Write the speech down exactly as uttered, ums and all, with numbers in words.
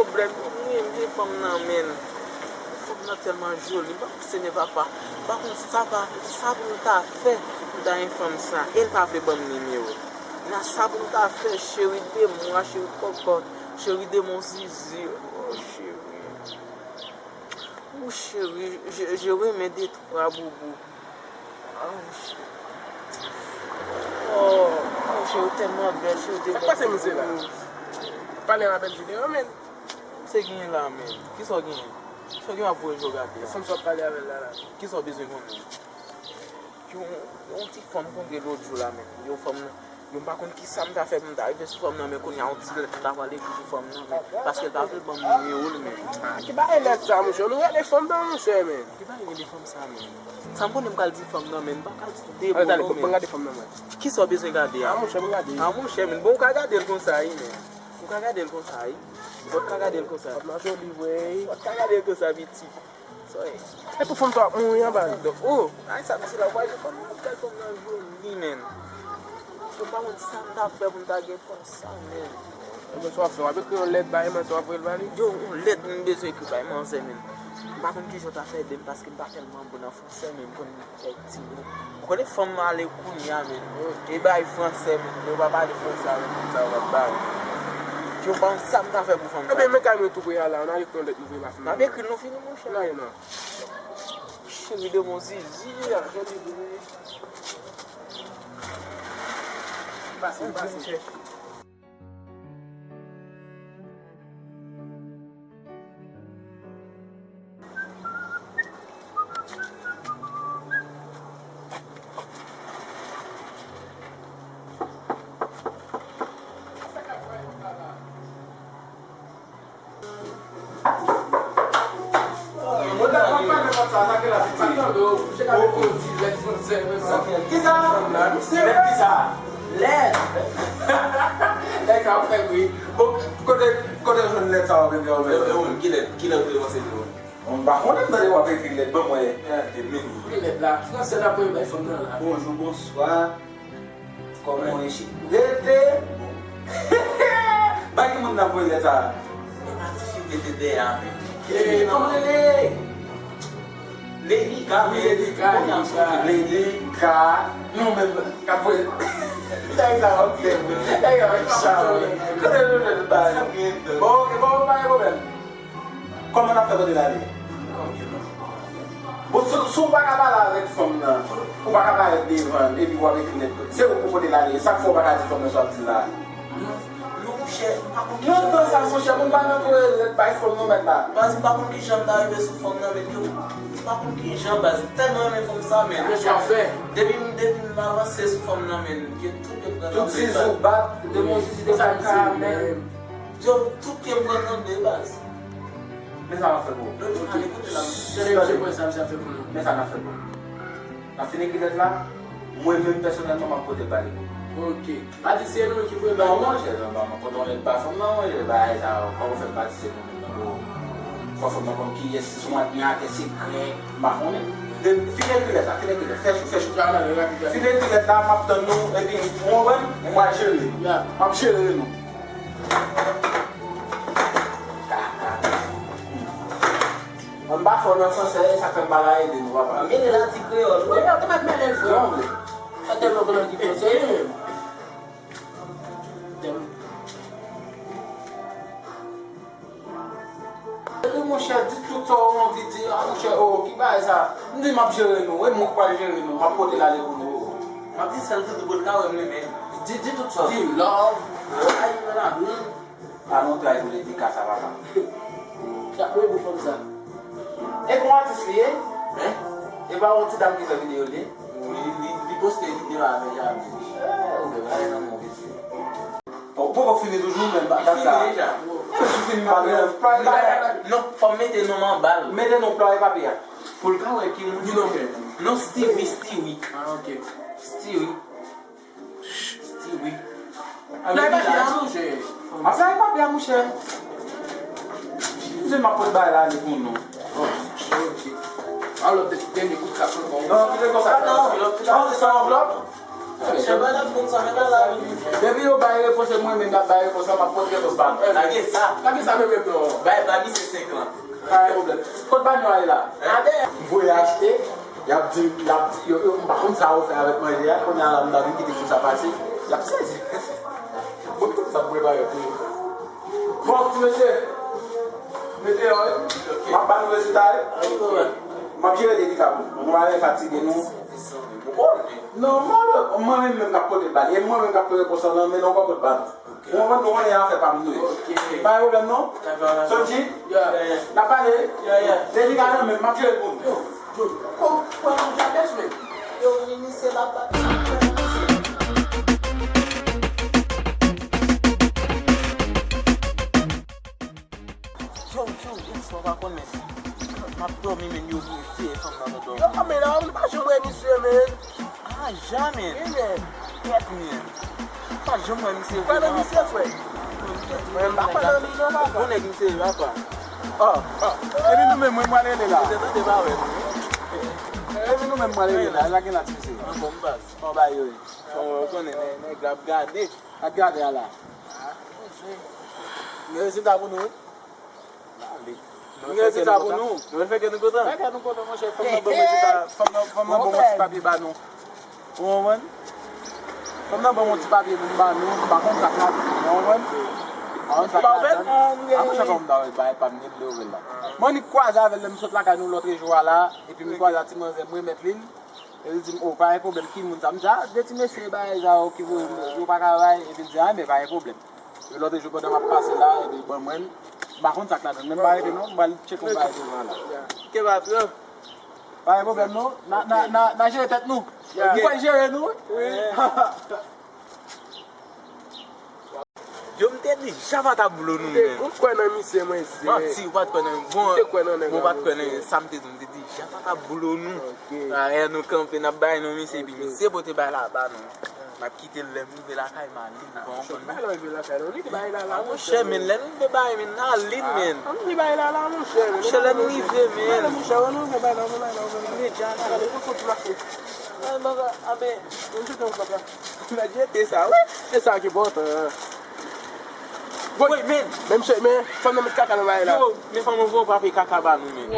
Pwoblèm, mwen renmen fanm nan, men fanm nan tèlman joli, m pa konn, Senyè papa, m pa konn sa pa, sa pou m ta fè pou m ta gen fanm sa, e l pa vle ban m nimewo. Nan sa pou m ta fè, cheri de mwa, cheri kòkòt, cheri de mon zizi, oh cheri. Ou cheri, je, je remets deux, trois boubou. Oh, cheri. Oh, oh, cheri, ou tèlman bèl, cheri, ou te... Sa k pase, mesye la? Pale a bèl videyo, men. Se genyen la, men. Kisa w genyen? Kisa w genyen ap voye jwe gade a? Fanm sa w ap pale avè l la, la. Kisa w bezwen konnen? Yon, yon ti fanm kontre lòt jou la, men. Yon fanm nan, yo, m pa konn kisa m ta fè pou m ta rive sou fanm nan, men kounye a yon ti lèt m ta pral ekri sou fanm nan, men, paske l pa vle ban m nimewo l, men. Ah, ki bagay lèt sa, monchè? Nou rele fanm nan, monchè, men. Ki bagay rele fanm sa, men? Sa m konnen m pral di fanm nan, men, m pa pral di de mo non, men. Ban gade fanm nan, men. Kisa w bezwen gade a? Ah, monchè, ban gade. Ah, monchè, men, bon, ou ka gade l konsa, wi, men. Ou ka gade l konsa, wi. Ou ka gade l konsa. Fanm nan joli vre, wi. Ou ka gade l konsa, pitit. Sa e. E pou fanm sa w ap mouri anba l. Oh, ay, sa, mesye la, w pa jwenn fanm nan, w ap gade fanm nan joli, men. Yo pa konn sa m ta fè pou m ta gen fanm sa, men. Ebyen, sa w ap fè, w ap ekri yon lèt bay manzè, w ap voye l ba li? Yo, yon lèt m bezwen ekri bay manzè, men. M pa konn kijan w ta fè ede m, paske m pa tèlman bon nan fransè, men m konn kèk ti mo. Ou konnen fanm ale kounye a, men. E bay fransè, men. Yo pa pale fransè avèk moun sa yo, w ap ba yo. Yo pa konn sa m ta fè pou fanm sa. Ebyen, men kay mwen tou pre a la, n a ekri yon lèt nou voye ba fanm nan. N ap ekri l, nou fini, monchè. N a ye non. Cheri de mon zizi, a joli bebe. Pase, pase. Kisa? Lèt kisa? Lèt! Nèg sa ap fè bri. Bon, kote, kote w jwenn lèt sa w ap ekri a ou menm? E, e ou menm, ki lèt, ki lèt ou te panse li yo? M pa konnen, m tande w ap ekri lèt, ban m wè. Gade, men. Ki lèt la? Fransè n ap voye bay fanm nan la. Bonjou, bonswa. Kòman w ye, cheri? Rete! Bay ki moun n ap voye lèt sa a? E pa ti fi w te dèyè a menm. Ki fi nan? Kòman rele? Lady K, men. Lady K, Lady K. Nou menm k ap voye. Nèg la ap fè. Nèg la ap fè. Kote nou jwenn baz? Bon, ok, bon, pa gen pwoblèm. Kòman n ap fè pote l ale? Bon, si, si w pa ka pale avèk fanm nan, ou pa ka parèt devan l, epi w ap ekri lèt, se ou pou pote l ale. Sa k fè w pa ka di fanm nan sa w ap di l la? Non, monchè, m pa konn kijan. Nan tan sa, monchè, moun pa nan voye lèt bay fanm non, mèt la. Baz, m pa konn kijan m ta rive sou fanm nan, men ke m pa konn kijan, baz, m tèlman renmen fanm sa, men. Depi m, depi m avanse sou fanm nan, men, ke tout yo pran nan. Tout zizou bat, de mon zizi de sa ka, men. Yo, tout ke m pran nan de baz. Men sa n ap fè pou ou. Lòt jou, ale kote la, misye. Tande, misye pran sa, misye ap fè pou nou. Men sa n ap fè pou ou. N ap fin ekri lèt la, mwen menm pèsonèlman m ap pote l ba li pou ou. Ok. Pa di se nou ki voye ba li. Non, monchè, non, non, non, pote yon lèt ba fanm nan, monchè, bagay sa, kòman fè m pa di se nou menm nan, bro? Fò fanm nan konn kiyès, si se yon administratè sekrè, m pa konnen. De, fin ekri lèt la, fin ekri lèt, fè chou, fè chou. Fin ekri lèt la, m ap tann nou, epi, ou konprann? M pral jere. M ap jere nou. An ba fò nan fransè, sa fè m pa ka ede nou, papa. Mele la ti kreyòl. Wi, ou te mèt mele l, frè. Sa tèlman konn anvi fransè, wi. Epi, monchè, di tout sa w anvi di. Ah, monchè, oh, ki bagay sa? M di m ap jere nou, e mwen k pral jere nou, m ap pote l ale pou nou. M ap di sèl doudou pou l ka wè m renmen. Di, di tout sa. Di love. Ay, mwen la. A, nou tray pou Lady K sa, papa. Sa pou e pou fanm sa. E pou atis li ye? Hein? E pa yon ti dam ki fè videyo li? Li, li, li poste videyo avè Javi. Eh, ou gen bagay nan men w, mesye. Bon, ou poko fini toujou, men dat sa. Fini deja. E, men si w fini, pa gen. Non, fò m mete non m anba l. Mete non, plwa e papye a. Pou l ka wè ki moun. Di non, frè. Non, Stewie, Stewie. Ah, ok. Stewie. Ch, Stewie. Play papye a, monchè. Ap play papye a, monchè. Mwen se m ap pot bagay la ale pou nou. Oh, ok. Alò, dènye kout kat ankò. Non, kite konsa. Non, non, se yon anvlòp. Depi yo bay repons, se mwen menm k ap bay repons la, m ap pote repons ba nou. Lage sa. Lage sa menm menm non. Bay, bay misye senk lan. Pa gen pwoblèm. Kot ba nou ale la? M voye achte, y ap di, y ap di, yo, yo, m pa konn sa yo fè avèk manje a, kounye a la, m ta vin kite kou sa pase, y ap sezi. Bon, tout sa m prepare pou yo. Bon, ti mesye, mete yo, wi. M ap ba nou rezilta, wi. M ap jere delika pou nou. Nou pa fatige nou. Non, mwen, mwen menm menm k ap pote bal. E mwen menm k ap pote konsan nan men nou ankò kot bal. Ou konprann? Nou konnen afè pa m nou ye. Pa gen pwoblèm non. Sonji, n ap pale. Delika nan men m, m ap jere pou nou. Yo, yo, kòman ou fè bèch menm? Yo, wi, misye la bat sa. Yo, yo, yèswa w pa konnen. M ap dòmi, men yo veye fanm nan nan dòmi. Yo, men la, m pa janm wè misye, men. Ah, jamè. Wi, men. Tèt mwen. M pa janm wè misye. Kwè nan misye, frè. Mwen, m pa kwè nan li, non, papa. Bon nèg misye, papa. Ah, ah. Epi nou menm, mwen, mwen rele la. Misye tande pa wè nou. Epi nou menm, mwen rele la. Lage la, ti mesye. An bon, m baz. An ba yo. Ou konnen, nèg, nèg la ap gade. Ap gade a la. Men rezilta pou nou, wi. N gen rezilta pou nou. Nou vle fè kè nou kontan. Fè kè nou kontan, monchè. Fò n nan bon rezilta. Fò n nan, fò n nan bon ti papye ba nou. Ou konprann? Fò n nan bon ti papye pou n ba nou. M pa konn sa k la. Ou konprann? M pa konn sa k la. A monchè, kòm m ta wè bagay pa m, li vle ouvè l la. Mwen annik kwaze avè l lè m sot lakay nou lòtrejou a la. Epi m kwaze a ti manzè, m remèt li l. Epi l di m, o, pa gen pwoblèm, ki moun sa? M di, a, de ti mesye bagay sa yo ki voye m, yo pa ka bay. Epi l di, a, men pa gen pwoblèm. Yo lòtrejou pandan m ap pase la, epi ban mwen, m pa konn sa k ladan l, men m pa rete non, m pral tcheke yon bagay devan la. Ke patwon. Pa gen pwoblèm non, n a, n a, n a, n a jere tèt nou. Nou pral jere nou, wi. Yo, m te di, Java ta blo nou, men. Ou kwè nan misye, mwen, se. Manti, ou pa t kwè nan, bon, ou pa t kwè nan sa m te di, m te di, Java ta blo nou. Ayè nou kanpe, n ap bay nou, misye, epi misye pote bay la ba nou. M ap kite l lè m rive lakay m ale, m pa konn. Bay la rive lakay la, li te bay la la, monchè, men lè nou rive bay, men n ale, men. An li bay la la, monchè. Monchè, lè nou rive, men. Monchè, nou rive bay la, nou bay la, nou bay la. Imedya, gade, pou fouti mache. Ay, mwen, a, men. Mwen jete yon kòb la. Mwen jete sa, wi. Se sa ki enpòtan. Woy, men. Men, monchè, men, fanm nan met kaka nan bagay la. Yo, men fanm nan voye w pa peye kaka ba nou, men.